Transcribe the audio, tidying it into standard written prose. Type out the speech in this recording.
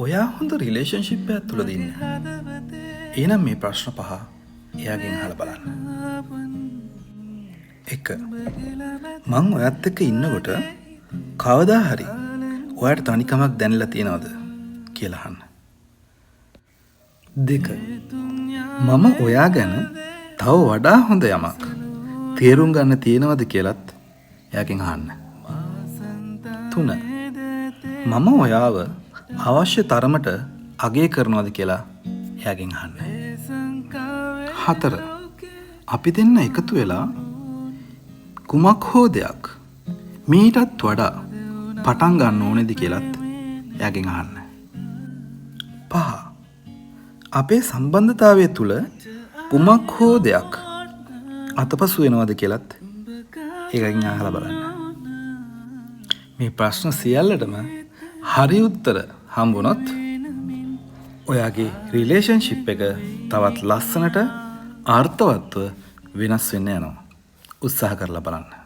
ඔයා හොඳ රිලේෂන්ෂිප් එකක් තුලද ඉන්නේ? එහෙනම් මේ ප්‍රශ්න පහ එයාගෙන් අහලා බලන්න. 1. මං ඔයත් එක්ක ඉන්නකොට කවදා හරි ඔයාට තනිකමක් දැනෙලා තියෙනවද කියලා අහන්න. 2. මම ඔයා ගැන තව වඩා හොඳ යමක් තේරුම් ගන්න තියෙනවද කියලත් එයාගෙන් අහන්න. 3. මම ඔයාව අවශ්‍ය තරමට අගය කරනවද කියලා එයාගෙන් අහන්න. 4. අපි දෙන්න එකතු වෙලා කුමක් හෝ දෙයක් මීටත් වඩා පටන් ගන්න ඕනේද කියලත් එයාගෙන් අහන්න. 5. අපේ සම්බන්ධතාවය තුළ කුමක් හෝ දෙයක් අතපසු වෙනවද කියලත් ඒකකින් අහලා බලන්න. මේ ප්‍රශ්න සියල්ලටම හරි උත්තර හම්බුනොත් ඔයාගේ රිලේෂන්ෂිප් එක තවත් ලස්සනට අර්ථවත්ව වෙනස් වෙන්න යනවා. උත්සාහ කරලා බලන්න.